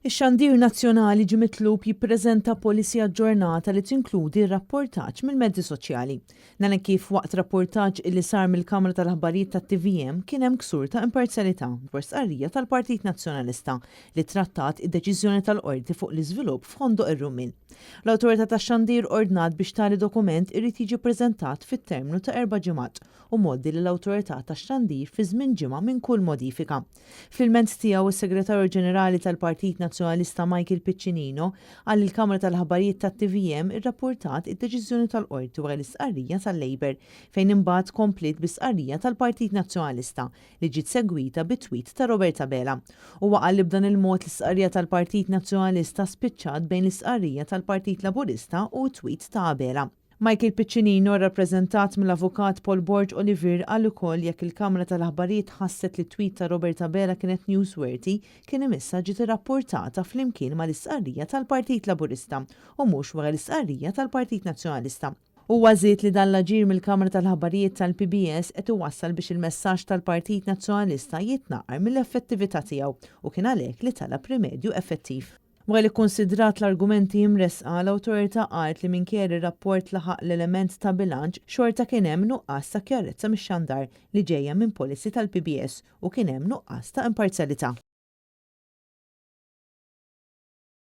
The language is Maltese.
Ix-xandir nazzjonali ġie mitlub jippreżenta policy aġġornata li tinkludi r-rapportaġġ mill-mezzi soċjali. Dan hekk kif waqt rapportaġġ illi sar mill-Kamra tal-Aħbarijiet tat-TVM kien hemm ksur ta' imparzjalità dwar stqarrija tal-Partit Nazzjonalista li trattat id-deċiżjoni tal-Qorti fuq l-iżvilupp f'Ħondoq ir-Rummien. L-Awtorità tax-Xandir ordnat biex tali dokument irid jiġi ppreżentat fit-terminu ta' erba' ġimgħat u mgħoddi lill-Awtorità tax-Xandir fi żmien ġimgħa minn kull modifika. Fl-ilment tiegħu, is-Segretarju Ġenerali tal-Partit Nazzjonalista Michael Piccinino qal li l-Kamra tal-Aħbarijiet tat-TVM irrappurtat id-deċiżjoni tal-Qorti wara l-istqarrija tal-Labour, fejn imbagħad kompliet bi stqarrija tal-Partit Nazzjonalista li ġiet segwita bi tweet ta' Robert Abela. Huwa qal li b'dan il-mod l-istqarrija tal-Partit Nazzjonalista spiċċat bejn l-istqarrija tal-Partit Laburista u t-tweet ta' Abela. Michael Piccinino, rrappreżentat mill-Avukat Paul Borg Olivier qal ukoll jekk il-Kamra tal-Aħbarijiet ħasset li t-tweet ta' Robert Abela kienet newsworthy, kien imissha ġiet irrappurtata flimkien mal-istqarrija tal-Partit Laburista u mhux wara l-istqarrija tal-Partit Nazzjonalista. Huwa żied li dan l-aġir mill-Kamra tal-Aħbarijiet tal-PBS qed iwassal biex il-messaġġ tal-Partit Nazzjonalista jitnaqqar mill-effettività tiegħu u kien għalhekk li talab rimedju effettiv. Wara li kkunsidrat l-argumenti imressqa, l-Awtorità qalet li minkejja li r-rapport laħaq l-element ta' bilanċ, xorta kien hemm nuqqas ta' kjarezza mix-xandar li ġejja minn policy tal-PBS u kien hemm nuqqas ta' imparzjalità.